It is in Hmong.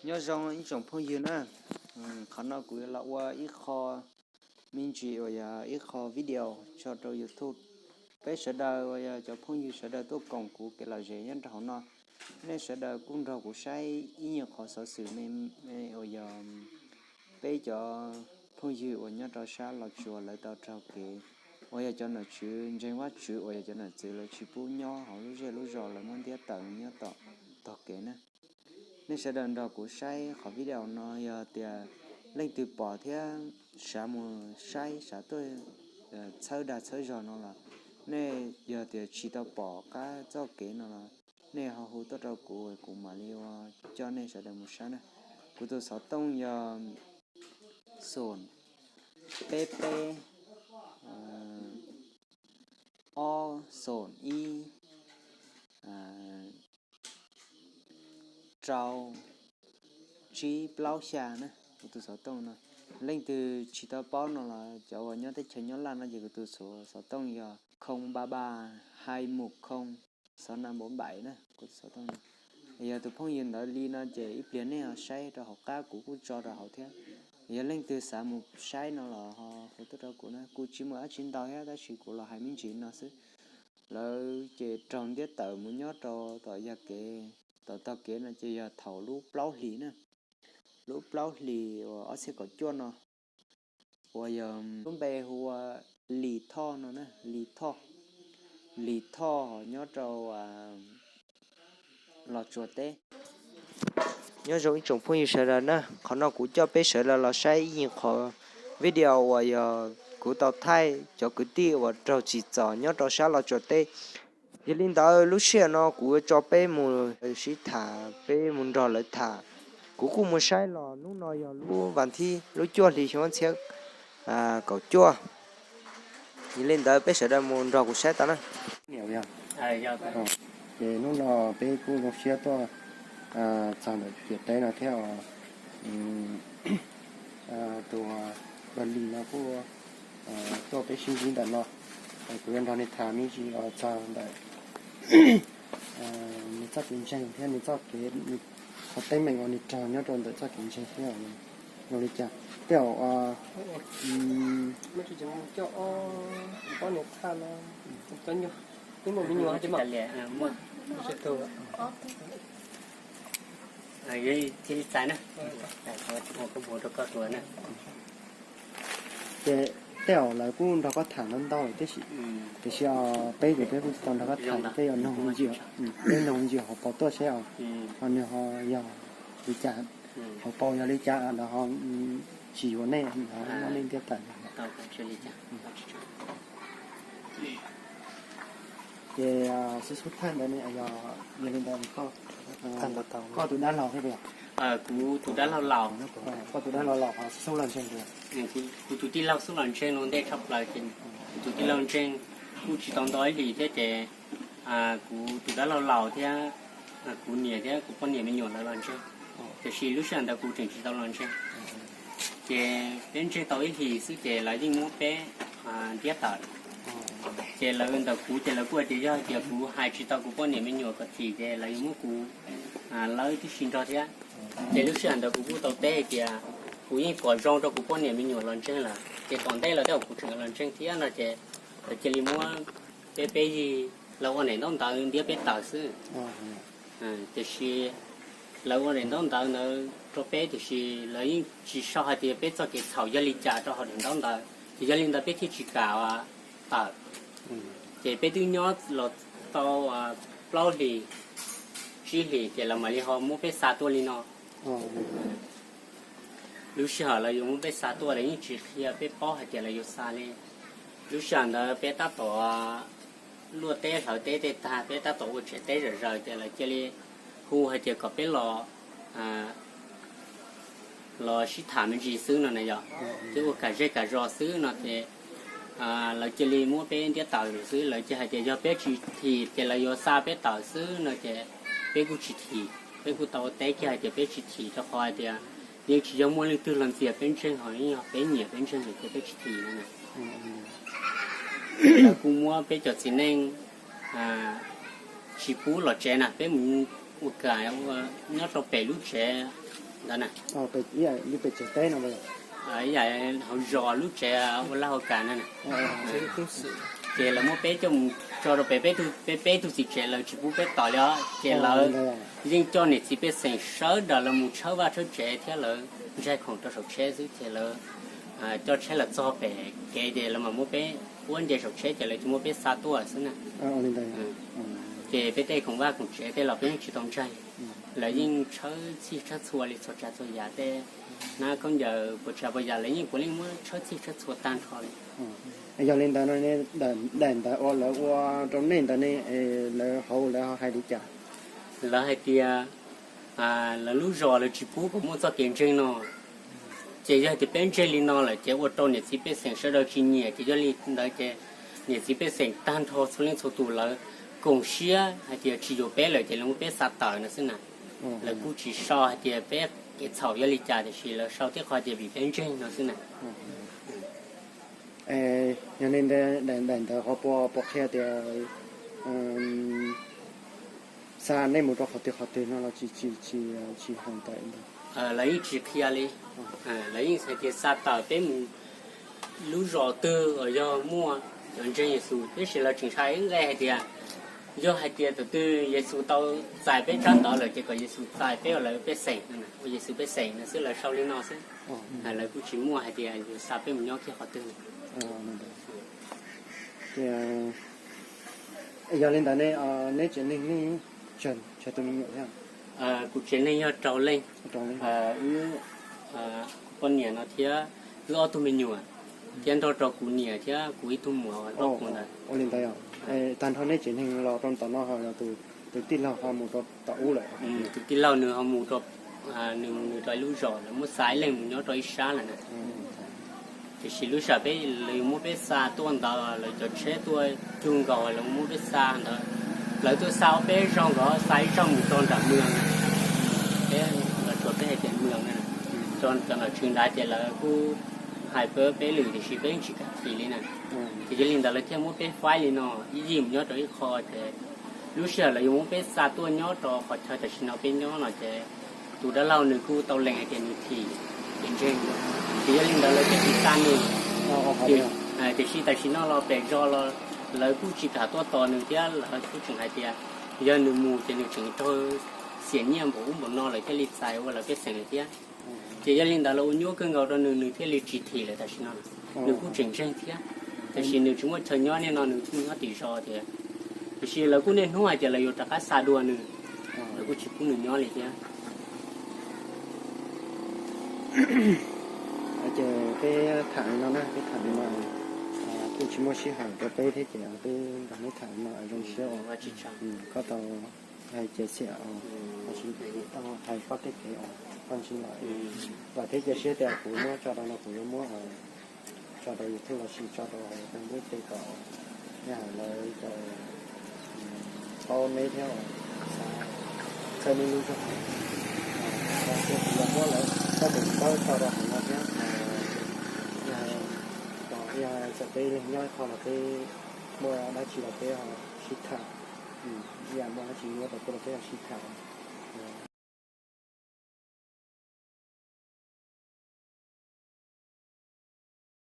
Nyob zoo ib tsoom phooj ywg na, qhov no kuv los ua ib qho me ntsis uas yog ib qho video tso rau YouTube. Peb sawv daws uas yog cov phooj ywg sawv daws tuaj koom kuv kev lom zem nyob rau hauv no, nej sawv daws kuj nrog kuv saib ib nyuag qhov xov xwm me me uas yog peb cov phooj ywg uas nyob rau sab Los Tsuas lawv tau raug kev uas yog cov nom tswv ntseeg Vajtswv uas yog cov nom tswv lawv tsis pub nyob hauv lub zej lub zos, lawv muab ntiab tawm nyob tom tog kev na. Nej sawv daws nrog kuv saib qhov video no, yog tias leej twg pom thiab xav mus saib, xav tuaj txhawb dag txhawb zog no los, nej yog tias tsis tau pom qab txoj kev no los, nej ho hu tuaj rau kuv, kuv mam li ua coj nej sawv daws mus saib na. Kuv tus xov tooj yog xoom peb peb ob xoom ib rau tsib plaub xya na. Kuv tus xov tooj no, leej twg tsis tau paub no los cov uas nyob teb chaws nyob Laj no ces kuv tus xov tooj yog không ba ba hai một không sáu năm bốn bảy na. Kuv tus xov tooj no, yog tus phooj ywg ntawd li no ces ib pliag nej ho saib rau hauv qab kuv kuj tso rau hauv thiab. Yog leej twg xav mus saib no los ho hu tuaj rau kuv na, kuv tsis muaj dab tsi ntau thiab tab sis kuv los hais me ntsis no xwb. Lawv ces raug ntiab tawm mus nyob rau tom yog kev, tom tog kev no ces yog thaum lub plaub hlis na, lub plaub hlis uas ob txhiab kaum cuaj no, uas yog lub npe hu ua Lis Thoj no na, Lis Thoj, Lis Thoj nyob rau Los Tsuas teb. Nyob zoo ib tsoom phooj ywg sawv daws na, qhov no kuv coj peb sawv daws los saib ib yig qhov video uas yog kuv tau thaij cov kwv tij uas raug tsim txom nyob rau sab Los Tsuas teb. Yog li ntawd lub sij hawm no kuv yuav tso peb mus sib tham, peb mus nrog lawv tham. Kuv kuj mus saib los hnub no yog lub vas thib lub cuaj hli xyoo ob txhiab kaum cuaj. Yog li ntawd peb sawv daws mus nrog kuv saib tau na. Ces hnub no peb kuj zoo siab tuaj txog ntawm ciam teb no thiab os. Tus Lis no kuj tuaj peb sib ntsib ntawm no, kuv yuav nrog nws tham me ntsis txog ntawm nws txoj kev ntseeg thiab nws txoj kev, qhov teeb meem uas nws raug nyob rau ntawm txoj kev ntseeg thiab zoo li cas. Tej zaum Ces tej zaum lawv kuj nrog koj tham ntau ntau lawm tib si, tiam sis peb ces peb kuj tsis tau nrog koj tham, peb yuav noog ntsia, peb noog ntsia hauv paus tuaj seb os, ho nws ho yog li cas, hauv paus yog li cas los ho tsis yuav nej, muab nej ntiab tawm. Ces xub xub thaij ntawd yog, yog li ntawd koj tus dab laug thiab puas yog? Kuv tus dab laug laus. Koj tus dab laug laus xub xub los ntseeg puas yog? Kuv tus tij laug xub los ntseeg los ntej tshaj plaws ces kuv tus tij laug ntseeg kuj tsis tau nto ib hlis thiab ces kuv tus dab laug laus thiab kuv niam thiab kuv poj niam me nyuam lawv los ntseeg. Tiam sis lub sij hawm ntawd kuv tseem tsis tau los ntseeg. Ces peb ntseeg tau ib hlis xwb ces lawv yeej muab peb ntiab tawm. Ces lawv ntawm kuv ces lawv kuj hais tias yog hais tias kuv hais tsis tau kuv poj niam me nyuam kom thim ces lawv yuav muab kuv lawb tib si nrog thiab. Ces lub sij hawm ntawd kuv kuj tau teb hais tias kuv yeej kom zoo rau kuv poj niam me nyuam los ntseeg lawm ces tom ntej los tej zaum kuv tseem los ntseeg thiab no ces lawv cia li muab peb peb yig, lawv ua daim ntaub ntawv ntiab peb tawm xwb. Tiam sis lawv ua daim ntaub ntawv ntawd rau peb tiam sis lawv yeej tsis sau hais tias peb txoj kev txhaum yog li cas rau hauv daim ntaub ntawd, ces yog li ntawd peb thiaj tsis kam tawm. Ces peb twb nyob los tau plaub hlis, tsib hlis ces lawv mam li ho muab peb xa tuaj li no. Lub sij hawm lawv yuav muab peb xa tuaj lawv yeej tsis qhia peb paub hais tias lawv yuav xa li. Lub sij hawm ntawd peb tab tom luaj teb hlawv teb tej tag, peb tab tom ua tsev teb zom zaws ces lawv cia li hu hais tias kom peb los, los sib tham me ntsis xwb no na yog, thiab ua kam zej kam zos xwb no ces lawv cia li muab peb ntiab tawm xwb. Lawv cia hais tias yog peb tsis thim ces lawv yuav xa peb tawm xwb no ces peb kuj tsis thim. Peb kuj tau teb kiag hais tias peb tsis thim rau qhov hais tias yeej tsis yog muaj leej twg los ntxias peb ntseeg, ho yeej yog peb nyiam peb ntseeg lawm ces peb tsis thim no na. Lawv kuj muab peb cov txiv neej tsis pub los tsev na, peb mus ua kam nyob rau pem lub tsev ntawd na, ib yam hauv zos lub tsev ua laj ua kam na. Ces lawv muab peb coj mus tso rau pem peb, peb tug txiv tsev, lawv tsis pub peb tos li os. Ces lawv yeej coj niam txiv pej xeem sawv daws lawv mus tshawb vaj tshawb tsev thiab lawv ntsaig khoom rau saum tsheb xwb. Ces lawv coj tsheb los txog pem kev ces lawv mam muab peb ua nce saum tsheb ces lawv tsis muab peb xa tuaj xwb na. Ces peb tej khoom vaj khoom tsev tej los peb yeej tsis tau ntsaig. Lawv yeej tshawb txhij tshawb txhua li txhua tsav txhua yam, tej hnab khaub ncaws puas tsav puas yam lawv yeej puav leej muab tshawb txhij tshawb txhua tag nrho li. Yog li ntawd no, daim ntawv uas lawv ua rau nej ntawd ne, lawv hauv lawv hais li cas? Lawv hais tias lawv lub zos lawv tsis pub kom muaj txoj kev ntseeg no. Ces yog tias peb ntseeg li no lawm ces ua rau niam txiv pej xeem sawv daws tsis nyiam, ces yog li ntawd ces niam txiv pej xeem tag nrho txhua leej txhua tus lawv koom siab hais tias tsis yuav peb lawm ces lawv muab peb xa tawm no xwb na. Lawv kuj tsis sau hais tias peb kev txhaum yog li cas, tiam sis lawv sau tib qho tias vim peb ntseeg no xwb na. Yog li ntawd daim ntawv qhov puas qhia tias xa nej mus rau qhov twg qhov twg no los tsis, tsis hais ntawd. Lawv yeej tsis qhia li. Lawv yeej hais tias xa tawm peb mus lub zos twg uas yog muaj cov ntseeg Yexus, tiam sis lawv tseem hais ib nqe hais tias yog hais tias tus twg Yexus tau txais peb tsab ntawv lawm ces kom Yexus txais peb ua lawv pej xeem, ua Yexus pej xeem no xwb, lawv sau li no xwb. Lawv kuj tsis muaj hais tias yus xa peb mus nyob kiag qhov twg. Yog li ntawd ne, neb tsev neeg nej tsawg tus me nyuam thiab? Kuv tsev neeg yog rau leej. Wb, kuv poj niam no thiab wb ob tug me nyuam, thiab nrog rau kuv niam thiab kuv ib tug muam uas nyob kuv ntawd. Ua li ntawd, tag nrho neb tsev neeg los rau tom no ho yog tus tij laug ho mus rau tom ub lawm? Tus tij laug nws ho mus rau, nws mus nws rau ib lub zos, lawv muab xa ib leeg mus nyob rau ib sab lawm na. Tiam sis lub sij hawm peb, lawv muab peb xa tuaj ntawd, lawv cov tsheb tuaj cug nkaus lawv muab peb xa ntawd, lawv tuaj xa ob peb zaug nkaus, xa ib zaug mus rau nram Mws na, peb los tsuas peb hais tias Mws na, rau cov nom tswv nrad ces lawv kuj hais peb, peb lwm tiam sis peb yeej tsis kam thim li na. Ces yog li ntawd lawv thiaj muab peb faib li no, ib yig mus nyob rau ib qho ces lub sij hawm lawv yuav muab peb xa tuaj nyob rau qhov chaw tam sim no peb nyob no ces tus dab laug nws kuj tau lees hais tias nws thim, nws ntseeg, ces yog li ntawd lawv thiaj tsis xa nws. Tiam sis tam sim no los pem zos los lawv kuj tsis kam tuaj tos nws thiab, lawv kuj tseem hais tias yog nws mus ces nws tseem raug xiam nyiaj npaum ub npaum no lawv thiaj li txais ua lawv pej xeem lawm thiab. Ces yog li ntawd lawv ua nyuaj kawg nkaus rau nws, nws thiaj li tsis thim lawm tam sim no. Nws kuj tseem ntseeg thiab, tiam sis nws tsis muaj chaw nyob, nim no nws kuj nyob tim zos tias, tiam sis lawv kuj niaj hnub hais tias lawv yuav rov qab xa dua nws, lawv kuj tsis pub nws nyob li thiab. Ces peb tham li no na, peb tham li no kuj tsis muaj sij hawm rau peb thiab ces peb nrog neb tham li no zoo siab. Koj tau hais cia xiam os, tau hais koj tej kev os, koj ntsib lawm. Vam thiab cia siab tias kuv muab tso rau no kuv yuav muab tso rau YouTube los sis tso rau Facebook ces kom lawv cov paub neb thiab xav txhawb neb lub zog. Ces kuv yuav muab lawv txoj tus pab tso rau hauv no thiab. Yog txawm peb nyob ib qho los peb muaj dab tsi los peb sib tham, ib yam muaj dab tsi nyuaj rau peb los peb sib tham.